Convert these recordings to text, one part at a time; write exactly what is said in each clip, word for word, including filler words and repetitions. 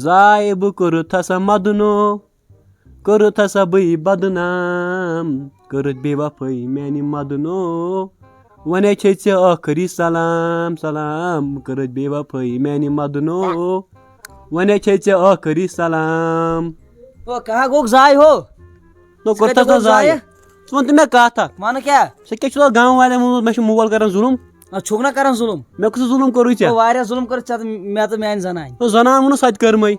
زاے بہٕ کوٚرُتھ ہسا مدنو، کوٚرُتھ ہسا بٕے بدنام، کٔرٕتھ بے وفٲیی میانہِ مدنو۔ وۄنۍ چھے ژےٚ ٲخری سلام، سلام، کٔرٕتھ بے وفٲیی میانہِ مدنو۔ وۄنۍ چھے ژےٚ ٲخری سلام۔ او کہاں گوٚو زاے ہو؟ نو ژٕ کوٚرتھس کتہِ نہ گوٚو زاے۔ زایہِ؟ ژٕ وَن تہٕ مےٚ کَتھ اَکھ۔ وَنہٕ کیٛاہ؟ ژےٚ کیٛاہ چھُ گامہٕ والٮ۪ن ووٚنمُت مےٚ چھُ مول کران ظُلُم؟ نہ چھُکھ نہ کران ظُلُم۔ مےٚ کُس ظُلُم کوٚرُے ژےٚ؟ او واریاہ ظُلُم کوٚر ژےٚ تہٕ مےٚ تہٕ میانہِ زنانہِ۔ نو زنان ووٚنُس سۄ تہِ کٔرمٕے۔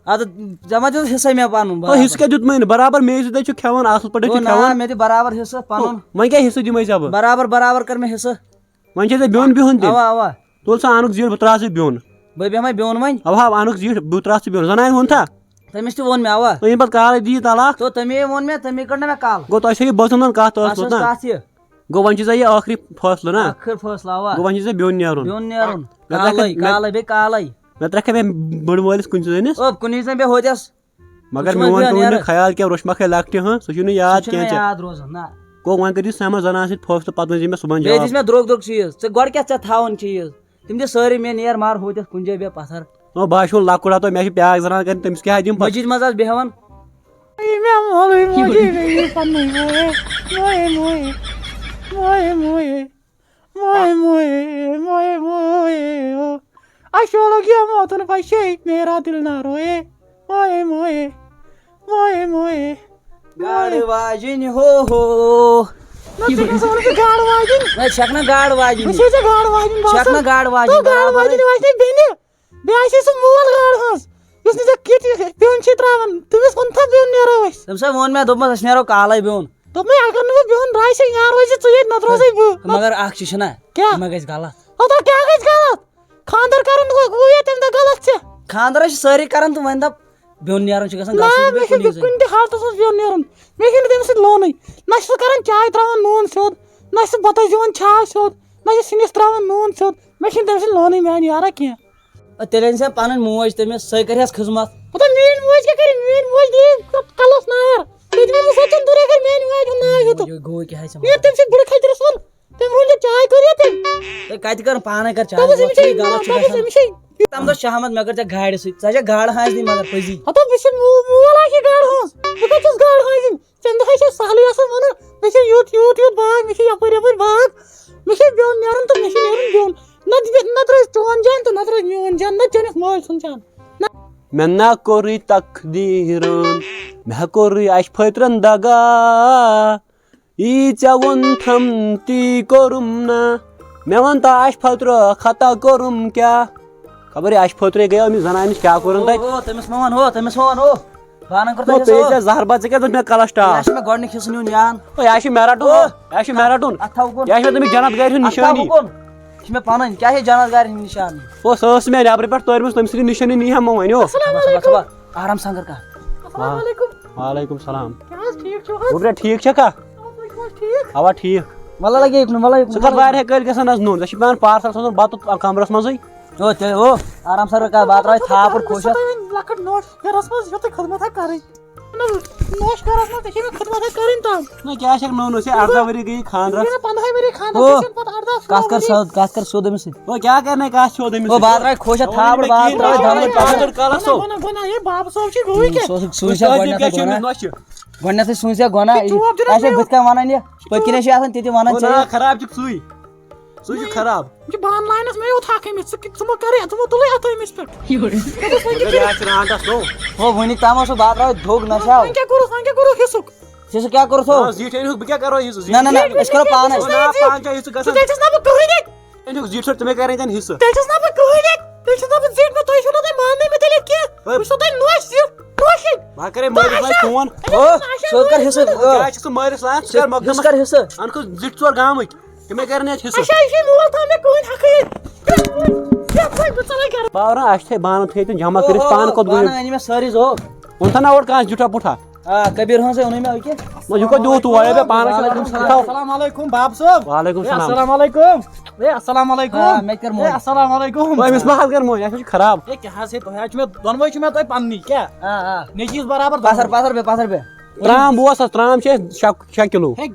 اَدٕ ژےٚ ما دیُت حصے مےٚ پَنُن او حصہٕ برابر؟ کیٛاہ دیُتمَے نہٕ؟ برابر مے سۭتۍ چھُ کھٮ۪وان اَصٕل پٲٹھۍ او چھُ نا، کھٮ۪وان۔ مےٚ دِ برابر حصہٕ پَنُن۔ وۄنۍ کیٛاہ حصہٕ دِمَے ژےٚ بہٕ؟ برابر برابر کر مےٚ حصہٕ۔ وۄنۍ چھے ژےٚ بیوٚن بِہُن تیٚلہِ۔ اوا اوا۔ تُل سا اَنُکھ زیٖٹھ بہٕ ترٛاوٕ ژٕ بیوٚن۔ بہٕ بیٚہمَے بیوٚن وۄنۍ۔ اَوا اَنُکھ زیٖٹھ بہٕ ترٛاوٕ ژٕ بیوٚن۔ زَنانہِ ووٚن تھا؟ تٔمِس تہِ ووٚن مےٚ اوا۔ تہٕ ییٚمہِ پَتہٕ کالَے دِیہِ طلاق۔ تو تٔمۍ ووٚن مےٚ، تٔمۍ کٔڑ نہ مےٚ کَل۔ گوٚو تۄہہِ چھےٚ یہِ بٲژَن ہُنٛد کَتھ اَتھ ٲسمٕژ ٲسمٕژ نا؟ کَتھ یہِ۔ گوٚو وۄنۍ چھُ ژےٚ یہِ ٲخری فٲصلہٕ نا؟ ٲخٕر فٲصلہٕ اوا۔ گوٚو وۄنۍ چھُ ژےٚ بیوٚن نیرُن۔ بیوٚن نیرُن۔ مےٚ ترٛکھ کالَے، مےٚ، کالَے بیٚیہِ کالَے۔ مےٚ ترٛکھ مےٚ بٔڑ مٲلِس کُنہِ زٔنِس۔ او کُنہِ زٔنۍ بیٚہہ ہوتٮ۪س۔ مگر سُہ چھُ وۄنۍ میون بیٚہوان پیوٚو نہٕ نیرٕ۔ خیال کینٛہہ، روٚچھ مکھے لۄکٹہِ ہٕنٛز، سُہ چھُنہٕ یاد سُہ چھُنہٕ کینٛہہ ژےٚ۔ یاد روزان، نہ۔ گوٚو وۄنۍ کٔرِو سما زنان سۭتۍ فٲصلہٕ، پتہٕ ؤنۍ زِ مےٚ صُبحن بیٚیہِ جواب۔ دِژ مےٚ درٛوگ درٛوگ چیٖز۔ ژٕ گۄڈٕ کیٛاہ ژےٚ تھاوان چیٖز؟ تِم دِ سٲری مےٚ نیر مار ہوتٮ۪تھ کُنہِ جایہِ بیٚہہ پتھر۔ نو بہٕ ہا چھُس لۄکُٹ ہا، تۄہہِ مےٚ چھِ پیاکھ زنان کرٕنۍ، تٔمِس کیٛاہ ہا دِمہٕ پتہٕ؟ مٔجیٖد منٛز آس بیٚہوان۔ اے مےٚ مولوی موجی مےٚ یہِ پننُے موے، موے، موے، موے، موے۔ موئے موئے، موئے موئے، او۔ اشولو گیا موتن پشے، میرا دل نہ روئے۔ موئے موئے، موئے موئے۔ گاڑٕ واجِنۍ ہو ہو۔ نہ، ژےٚ کیٛاہ سا ووٚنُتھ ژےٚ گاڑٕ واجِنۍ؟ نہ، چھَکھ نہ گاڑٕ واجِنۍ۔ بہٕ چھُسے ژےٚ گاڑٕ واجِنۍ چھَکھ باسان۔ نہ گاڑٕ واجِنۍ تو گاڑٕ برابرٕے۔ واجِنۍ واتہِ بیٚنہِ۔ بیٚیہِ آسہِ سُہ مول گاڑٕ ہٕنٛز، یُس نہٕ ژےٚ کِٹ بیوٚن چھُے ترٛاوان، تٔمِس ووٚن تھا بیوٚن نیرو أسۍ۔ تٔمۍ سا ووٚن مےٚ، دوٚپمَس، أسۍ نیرو کالَے بیوٚن۔ دوٚپمَے، اگر نہٕ بہٕ بیوٚن درٛایہِ سا، یا روزِ ژٕ ییٚتہِ، نَتہٕ روزَے بہٕ۔ مگر اکھ چیٖز چھُنہ، کیٛاہ؟ یہِ ما گژھِ غلط؟ اَدٕ کیٛاہ گژھِ غلط؟ خانٛدر کَرُن گوٚو، گوٚو ییٚتہِ تَمہِ دۄہ غلط ژےٚ۔ خانٛدر حظ چھِ سٲری کَران تہٕ وۄنۍ دَپ، بیوٚن نیرُن چھُ گژھان نہ، گژھُن، مےٚ بیوٚن چھُنہٕ نیرُن۔ کُنہِ تہِ حالتَس منٛز بیوٚن نیرُن۔ مےٚ چھُنہٕ تٔمِس سۭتۍ لونُے۔ نہ چھُ سُہ کَران چاے ترٛاوان نوٗن سیوٚد، نہ چھُ سُہ بَتَس دِوان چھاو سیوٚد، نہ چھُ سِنِس ترٛاوان نوٗن سیوٚد۔ مےٚ چھُنہٕ تٔمۍ سٕنٛدۍ لونٕے میٛانہِ یارا کینٛہہ۔ اَدٕ تیٚلہِ أنۍ زِ پَنٕنۍ موج تٔمِس، سۄے کَرِہَس خدمت۔ مطلب میٛٲنۍ موج کیٛاہ کَرِ؟ میٛٲنۍ موج دِیہِ کَلَس نار۔ تُہۍ دِیِو نہٕ سۄ تَمہِ دُرے کَرِ میٛانہِ ماجہِ ہُنٛد ناو ہیوٚتُکھ۔ یہِ گوٚو کیٛاہ حظ ژےٚ؟ یہِ تٔمۍ سٕنٛدِ بٕڈٕ کھٔترَس ووٚن، تٔمۍ ووٚن یہِ چاے کٔر یہِ تٔمۍ۔ ہے، کَتہِ کَرٕ پانَے کَرٕ چاے؟ دوٚپُس أمِس چھِ، یہِ غلط چھُ دوٚپُس گژھان۔ أمِس چھِ۔ تَمہِ دۄہ شامَس مےٚ کٔر ژےٚ گاڑِ سۭتۍ، ژےٚ چھےٚ گاڑٕ ہٲنٛز دِنۍ مگر پٔزی۔ ہَتو بہٕ چھُس مو-، مول آسہِ گاڑٕ ہٲنٛز، بہٕ کَتہِ چھُس گاڑٕ ہٲنٛز دِنۍ؟ تَمہِ دۄہ حظ چھِ سہلٕے آسان وَنُن، مےٚ چھِ یُتھ، یُتھ، یُتھ باغ، مےٚ چھِ یَپٲرۍ، یَپٲرۍ باغ، مےٚ چھِ بیوٚن نیرُن تہٕ مےٚ چھِ نیرُن بیوٚن۔ نَتہٕ، نَتہٕ روزِ چون جان تہٕ نَتہٕ روزِ میون جان، نَتہٕ چٲنِس مٲلۍ سُنٛد جان۔ نہ۔ مےٚ نا کوٚرُے تقدیٖرَن، مےٚ کوٚرُے اَسہِ پھٔترَن دگا۔ یی ژےٚ ووٚن تھَم تی کوٚرُم نہ۔ مےٚ وَن تہٕ اَسہِ پھٔترٕ خطا کوٚرُم کیٛاہ؟ خبر یہِ اَسہِ پھٔترَے گٔیو أمِس زنانہِ نِش کیٛاہ کوٚرُن تۄہہِ؟ او، او، تٔمِس مہ وَن ہو، تٔمِس مہ وَن ہو۔ پانَن کٔر تۄہہِ نو، پیٚیہِ حِساب۔ ژےٚ زہر بَتہٕ، ژےٚ کیٛاہ دوٚپ مےٚ کَلَس ٹاس؟ یہِ آسہِ مےٚ گۄڈٕنیُک حِصہٕ نیُن یاد۔ او، یہِ آسہِ مےٚ رَٹُن۔ او، یہِ آسہِ مےٚ رَٹُن۔ اَتھ تھاو کُن۔ یہِ آسہِ مےٚ تٔمِس جنت گَرِ ہُنٛد اَتھ تھاو نِشٲنی۔ کُن۔ یہِ چھِ مےٚ پَنٕنۍ۔ کیٛاہ چھِ جنت گَرِ ہُنٛد نِشانہٕ؟ او، سۄ ٲس مےٚ نٮ۪برٕ پٮ۪ٹھ تٲرمٕژ، تٔمۍ سٕنٛدِ نِشٲنی نی ہا مےٚ وۄنۍ، او۔ السلام صبح، صبح، علیکم۔ صبح۔ آرام سان کر کَتھ۔ السلام علیکم۔ وعلیکم السلام۔ کیٛاہ حظ، ٹھیٖک چھِو حظ؟ وۄنۍ پٮ۪ٹھ ٹھیٖک چھَکھا؟ اَصٕل پٲٹھۍ چھِو حظ، ٹھیٖک؟ اَوا، ٹھیٖک۔ اَوا، ٹھیٖک۔ ژٕ کَتھ واریاہ کٲلۍ گژھان حظ نوٚن؟ ژےٚ چھِ پٮ۪وان پارسَل سوزُن بَتہٕ کَمرَس منٛزٕے۔ او، تیٚلہِ، او، آرام سان کَر، بہٕ ترٛاوَے تھاپھ پٲٹھۍ کھوٗشَس۔ لۄکٕٹ نوٚش گَرَس منٛز یُتُے خدمت ہا کَرٕنۍ۔ نہ، نوٚش گَرَس منٛز تہِ چھِ مےٚ خدمت ہا کَرٕنۍ تَم۔ نہ، کیٛاہ چھَکھ نوٚو نوٚو؟ ژےٚ اَرداہ ؤری گٔیی خانٛدرَس۔ مےٚ پَنٛداہَے ؤری خانٛدر، او، ژےٚ چھَنہٕ پَتہٕ اَرداہ کَتھ کَر ؤری۔ سیوٚد، کَتھ کَر سیوٚد أمِس سۭتۍ۔ او، کیٛاہ کَرنَے کَتھ سیوٚد أٔمِس او، سۭتۍ؟ بہٕ ہا ترٛاوَے کھوٗشَس تھاپھ پٲٹھۍ، بہٕ ہا ترٛاوَے دَمہٕ پَتہٕ۔ گۄڈٕ کَر سیوٚد۔ گۄڈٕ نہ، گۄڈٕ نہ، ہے، بابہٕ صٲب چھِ گوٚوٕے کیٛاہ؟ سُہ اوس، سُہ وٕچھ سا سا گۄڈٕنٮ۪تھٕے کیٛاہ چھِ أمِس گۄناہ۔ نۄشہِ؟ گۄڈٕنٮ۪تھٕے سُہ وٕچھ سا گۄناہ۔ یہِ چھُ وۄپدِ اَسہِ نہ بٕتھِ کَنہِ وَنان یہِ، پٔتۍ کِنۍ ٲسۍ آسان تِتہِ وَنان او ژےٚ۔ نہ، خراب چھُکھ ژٕے۔ سُے چھُ خراب۔ یہِ چھُ بانہٕ لاینَس مےٚ یوت حق أمِس۔ ژٕ کہِ-، ژٕ مہ کَرٕے، ژٕ مہ تُلٕے اَتھٕ أمِس پٮ۪ٹھ۔ یہِ چھُس وۄنۍ مگر یہِ یہِ آسہِ رانٛٹَس نوٚو۔ ہو، وٕنیُک تام اوس سُہ باتھ ترٛاوان دھوٚگ نَشاو۔ وۄنۍ کیٛاہ کوٚرُس، وۄنۍ کیٛاہ کوٚرُس حِصُک؟ ژےٚ سُہ کیٛاہ کوٚرُتھ ہو؟ آ، زیٖٹھۍ أنِو، بہٕ کیٛاہ کَرو حِصہٕ؟ نہ، نہ، نہ، أسۍ کَرو پانَے۔ او، نہ، پانہٕ چھا حِصہٕ گژھان؟ ژےٚ چھَس نہ بہٕ کٕہٕنۍ اَتہِ۔ أنِو زیٖٹھۍ ژٕ مےٚ کَرَے تَن حِصہٕ۔ تیٚلہِ چھَس نہ بہٕ کٕہٕنۍ اَتہِ۔ تیٚلہِ چھَس نہ بہٕ زیٖٹھۍ، نہ تُہۍ چھُو نہ تُہۍ ماننٕے مےٚ تیٚلہِ ییٚتہِ کینٛہہ۔ ہے۔ وٕچھو تۄہہِ نوٚش زیٖٹھ، نوٚشٕے۔ بہٕ کَرے مٲلِس ماجہِ فون۔ او، ژٕ کَر حِصہٕ؟ او۔ کیٛاہ چھُکھ ژٕ مٲلِس لاگان؟ ژٕ کَر مۄکلہِ حِصہٕ کَر حِصہٕ؟ اَنکھ زِٹھۍ ژور گامٕکۍ۔ تِمے کَرن اَتہِ حِصہٕ۔ اچھا، یہِ چھُے مول تھاونہٕ کٕہٕنۍ حقٕے۔ بہٕ ژَلے گَرٕ۔ باورا، اَسہِ تھٲے بانہٕ تھٲیِتھ جمع کٔرِتھ، اوہو، پانہٕ کوٚت گوٚو؟ بانہٕ أنۍ مےٚ سٲری زو۔ اوٚن تھا نہ اورٕ کانٛہہ زِٹھا پُٹھا؟ آ، کبیٖر ہٲنٛزے اوٚنُے مےٚ أکیاہ۔ نہ، یہِ کوٚت دیُت تور؟ ہے، بے پانَس چھِ وَلہٕ، اَتھ وَلہٕ، تھاو۔ السلام علیکُم، باب صٲب۔ وعلیکُم ہے، السلام۔ السلام علیکُم۔ ہے، السلام علیکُم۔ آ، مےٚ تہِ کٔر موج۔ ہے، السلام علیکُم۔ ہے، أمِس ما حظ کَرِ موج؟ اَسہِ حظ چھُ خراب۔ ہے، کیٛاہ حظ ہے، تۄہہِ حظ چھُ مےٚ، دۄنوَے چھِ مےٚ تۄہہِ پَننی، کیٛاہ؟ آ، آ۔ نیٚچوِس برابر پَتھَر، دۄنوَے۔ پَتھَر بیٚہہ، پَتھَر بیٚہہ۔ ترٛام بوس اَتھ، ترٛام چھِ اَسہِ شےٚ، شےٚ کِلوٗ۔ ہے،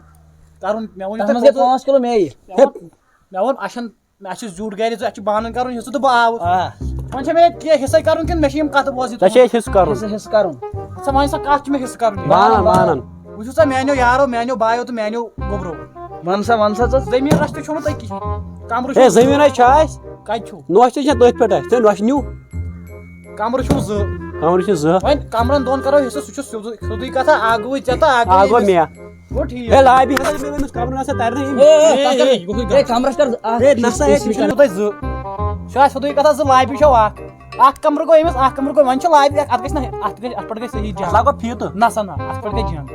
کَرُن، مےٚ ؤنِو تَتھ تُہۍ منٛز گٔے پوٚتُس۔ پانٛژھ کِلوٗ مے۔ مےٚ ووٚن، مےٚ ووٚن، اَسہِ چھَنہٕ مےٚ چھُ زیُٹھ گرِ، ژٕ، اَسہِ چھُ بانَن کَرُن حِصہٕ تہٕ بہٕ آوُس۔ آ۔ وۄنۍ چھا مےٚ ییٚتہِ کینٛہہ حصے کرُن کِنہٕ مےٚ چھِ یِم کتھٕ بوزٕنۍ؟ ژےٚ چھے حصہٕ کرُن۔ حصہٕ، حصہٕ کرُن۔ ژٕ وَن سا، کتھ چھِ مےٚ حصہٕ کرُن؟ بانن، بانن۔ وٕچھِو سا، میانیو یارو، میانیو بایو تہٕ میانیو گوٚبرو۔ وَن سا، وَن سا ژٕ۔ زٔمیٖنَس تہِ چھُو نہٕ تۄہہِ کِہیٖنۍ۔ کمرٕ ہے، چھُو زٔمیٖن ہے چھُ اَسہِ۔ کَتہِ چھُو؟ نوٚش تہِ چھےٚ تٔتھۍ پٮ۪ٹھ اَسہِ۔ ژےٚ نوٚش نیوٗ۔ کمرٕ چھُو زٕ۔ کمرٕ چھِ زٕ۔ وۄنۍ کمرن دۄن کرو حصہٕ، سُہ چھُ سیوٚدُے، سیوٚدُے کتھا، اکھ گوٚوُے ژےٚ تہٕ اکھ گوٚو اکھ گوٚو أمِس۔ مےٚ۔ گوٚو ٹھیٖک۔ ہے، لابی ہسا چھِ مےٚ ؤنمٕژ، کمرٕ نسا ترِ نہٕ أمِس۔ اے، اے، اے، تَتھ کیٛاہ اے، گوٚو؟ یہِ گوٚو ہے، کمرس کر زٕ، اکھ، ہے، نسا، ہے، أکِس ژٕ وٕچھ مِنٹَس۔ تۄہہِ زٕ۔ چھُ اَسہِ سیوٚدُے کتھا، زٕ لابی چھو اکھ۔ اکھ کمرٕ گوٚو أمِس، اکھ کمرٕ گوٚو، وۄنۍ چھِ لابی اکھ، اتھ گژھِ نہ، اتھ گژھِ، اتھ پٮ۪ٹھ گژھِ صحیح جان۔ اتھ لاگو فیٖتہٕ۔ نسا نہ، اتھ پٮ۪ٹھ گژھِ جان۔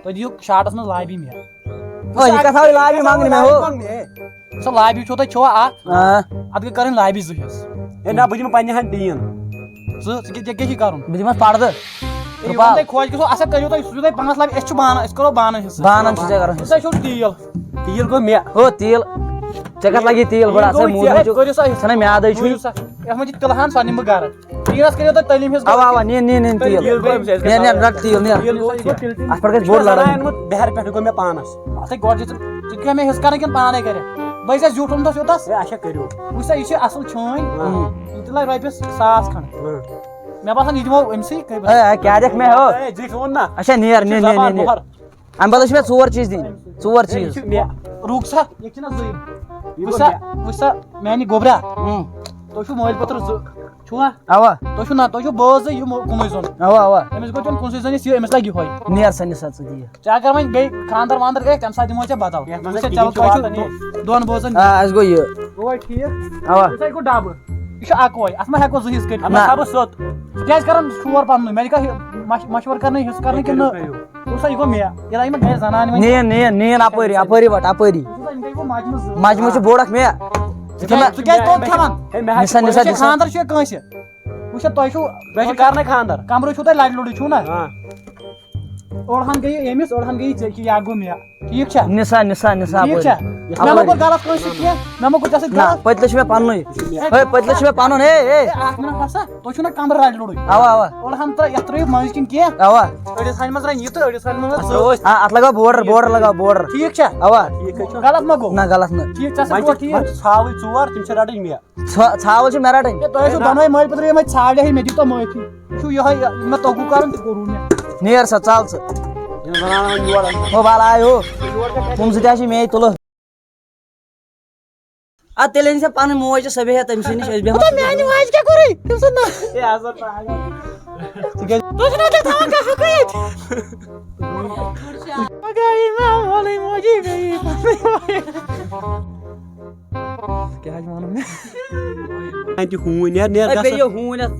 تُہۍ دِیِو شاٹس منٛز لابی مےٚ۔ او، یہِ کتھ آو لابی منٛگنہِ مےٚ ہو؟ سۄ لابی چھو تۄہہِ چھوا اکھ؟ آ۔ اتھ گٔے کرٕنۍ لابی زٕ حصہٕ۔ ہے نہ، بہٕ دِمہٕ پننہِ ہن ٹیٖن۔ ژٕ، ژٕ کیٛاہ، ژےٚ کیٛاہ چھُے کرُن؟ بہٕ دِمس پردٕ۔ ہے، یہِ وَن تۄہہِ خۄش گژھو، اَسا کٔرِو تُہۍ، سُہ چھُو تۄہہِ پانس لابی، أسۍ چھِ بانہٕ، أسۍ کرو بانن حصہٕ۔ بانن چھُ ژےٚ کرُن تۄہہِ حصہٕ۔ چھُو تیٖل۔ تیٖل گوٚو مےٚ۔ ہو، تیٖل۔ ژےٚ کتھ لگی تیٖل گۄڈٕ؟ تیٖل اَتھ گوٚو موٗدمُت ژےٚ، چھُ۔ کٔرِو سا حصہٕ۔ ژھٕنَے میادَے چھُے۔ بوٗزِو سا، یَتھ منٛز چھِ تِلہٕ ہن، سۄ نِمہٕ بہٕ گرٕ۔ ٹیٖنس کٔرِو تُہۍ تٔلِم حصہٕ اَوا، اَوا، نِن، نِن، نِن، تیٖل۔ تیٖل گوٚو أمِس اَسہِ نِن، نِن، رَٹ تیٖل، نِن۔ تیٖل گوٚو ژےٚ۔ اَتھ پٮ۪ٹھ گژھِ بوٚڑ لڑٲے۔ اوٚنمُت بہرٕ پٮ۪ٹھ گوٚو مےٚ پانس۔ اَتھ ہے گۄڈٕ دِژ، ژٕ چھُکھ مےٚ حصہٕ کران کِنہٕ پانے کرِ؟ بہٕ چھَس زیوٗٹھ اوٚنمُت یوٚتَس۔ ہے، اچھا، کٔرِو۔ وٕچھ سا، یہِ چھِ اَصٕل چھٲنۍ۔ اۭں۔ یہِ تہِ لَگہِ رۄپیَس ساس کھنٛڈ۔ اۭں۔ مےٚ باسان، یہِ دِمو أمۍ سٕے۔ کٔہۍ باسان؟ ہے، ہے، کیٛاہ دِکھ مےٚ ہو؟ ہے، زِٹھۍ ووٚن نہ۔ اچھا، نیر، نیر، نیر، زبان نیر، نیر۔ مۄہر۔ اَمہِ بدلہٕ چھِ مےٚ ژور چیٖز دِنۍ۔ ژور ہے، یہِ چیٖز۔ چھُ مےٚ۔ رُک سا، ییٚتہِ چھِنہ زٕے۔ یہِ وٕچھ گوٚو سا، مےٚ۔ وٕچھ سا، میٛانہِ گوٚبرا۔ اۭں۔ تُہۍ چھِو مٲلۍ پٔترٕ زٕ۔ چھُوا؟ اَوا۔ تُہۍ چھِو نہ، تُہۍ چھِو بٲژ زٕ، یہِ مو-، کُنُے زوٚن۔ اَوا، اَوا۔ أمِس گوٚو دیُن کُنسٕے زٔنِس، یہِ أمِس لَگہِ یِہوٚے۔ نیر سا، نیر سا ژٕ دِیہِ۔ ژےٚ اگر وۄنۍ بیٚیہِ خانٛدر وانٛدر گژھِ، تَمہِ ساتہٕ دِمو ژےٚ بدل۔ یَتھ منٛز وٕچھ سا، کِہیٖنۍ چلو، چھُ تۄہہِ چھُو واتان یہِ۔ دۄن بٲژن۔ آ، اَسہِ گوٚو یہِ۔ گوٚو وۄنۍ ٹھیٖک؟ اَوا۔ یہِ چھا یہِ گوٚو ڈَبہٕ؟ یہِ چھُ اَکوے، اَتھ ما ہٮ۪کو زٕ حِصہٕ کٔرِتھ؟ اَتھ منٛز نہ۔ تھاوٕ بہٕ سیوٚد۔ ژٕ کیٛازِ کران شور پَننُے؟ مےٚ کانٛہہ مش-، مشورٕ کرنٕے حِصہٕ کرنٕے کِنہٕ نہ؟ کٔرِو۔ وٕچھ سا، یہِ گوٚو مےٚ۔ یہِ درٛایہِ یِمَن گَرِ زَنانہِ وۄنۍ۔ نِن، نِن، نِن اَپٲری، اَپٲری وَٹ، اَپٲری۔ وٕچھ سا، یِم گٔے وۄنۍ ماجہِ منٛز زٕ۔ ماجہِ منٛز چھُ بوٚڑ اَکھ مےٚ۔ ژٕ کیٛازِ، ژٕ کیٛازِ توٚت کھٮ۪وان؟ ہے، مےٚ حظ نِسا، چھُ نِسا، پَے۔ نِسا۔ خانٛدر چھُ کٲنٛسہِ؟ وٕچھ سا، تۄہہِ چھُو تۄہہِ چھُ کرنَے خانٛدر۔ کَمرٕ چھُو تۄہہِ لَرِ لوٚرُے، چھُو نہ؟ آ۔ اوٚڑ ہَن گٔیہِ أمِس، اوٚڑ ہَن گٔیہِ ژےٚ، یہِ اَکھ گوٚو مےٚ۔ ٹھیٖک چھا؟ نِسا، نِسا، نِسا، ٹھیٖک اَپٲری۔ چھا؟ اَپٲری۔ مےٚ ما کوٚر غلط کٲنٛسہِ سۭتۍ کینٛہہ؟ مےٚ ما کوٚر ژےٚ سۭتۍ نہ، غلط؟ پٔتلہٕ چھُ مےٚ پَننُے۔ ہے، پٔتلہٕ چھُ مےٚ پَنُن، ہے، ہے۔ ہے، اَکھ مِنَٹ وَس سا، تُہۍ چھُو نہ کَمرٕ رَلہِ لوٚڑُے۔ اَوا، اَوا۔ اوٚڑ ہَن ترٛٲ-، یَتھ ترٛٲیِو مٔنٛزۍ کِنۍ کینٛہہ۔ اَوا۔ أڑِس ہَنہِ منٛز رَنہِ یہِ تہٕ أڑِس ہَنہِ منٛز ژٕ ژٕ۔ اوس۔ آ، اَتھ لَگاو border، border لَگاو border۔ ٹھیٖک چھا؟ اَوا۔ ٹھیٖک حظ چھُ۔ غلط ما گوٚو؟ نہ، غلط نہٕ۔ ٹھیٖک، ژےٚ سۭتۍ وۄنۍ گوٚو چھِ، ٹھیٖک؟ وۄنۍ چھِ ژھاوٕلۍ ژور، تِم چھِ رَٹٕنۍ مےٚ۔ ژھا-، ژھاوٕلۍ چھِ مےٚ رَٹٕنۍ۔ ہے، تۄہہِ ٲسِو ہے، نہ۔ دۄنوَے مٲلۍ پٔترٕ یِمَے ژھاولہِ ہے، مےٚ دِتو معٲفی۔ یہِ چھُو یِہوٚے، یہِ مےٚ توٚگوٗ کَرُن تہِ کوٚروٗ مےٚ۔ نیر سا، ژَل ژٕ۔ یِم زَنان وۄنۍ یور اَنہِ۔ ہو، بَلاے ہو۔ یور کَتہِ؟ پونٛسہٕ تہِ آسہِ مے تُلہٕ۔ اَدٕ تیٚلہِ أنۍ زِ پَنٕنۍ موج تہٕ سۄ بیٚہہِ ہا تٔمۍ سٕے نِش، أسۍ بیٚہمو۔ ہتا میٛانہِ ماجہِ کیٛاہ کوٚرُے؟ تٔمۍ سُنٛد ناو۔ ہے، اَصٕل پَہَم۔ ژٕ کیٛازِ؟ تُہۍ چھِو نہٕ تیٚلہِ تھاوان کَتھ ہُکُے ییٚتہِ۔ پَگاہ یی مےٚ وَلٕے موجی بیٚیہِ۔ کیٛاہ حظ وَنُن مےٚ؟ اَتہِ ہوٗنۍ، نیر، نیر، اے، گژھ۔ بیٚیہِ یہِ ہوٗنۍ اَتھ۔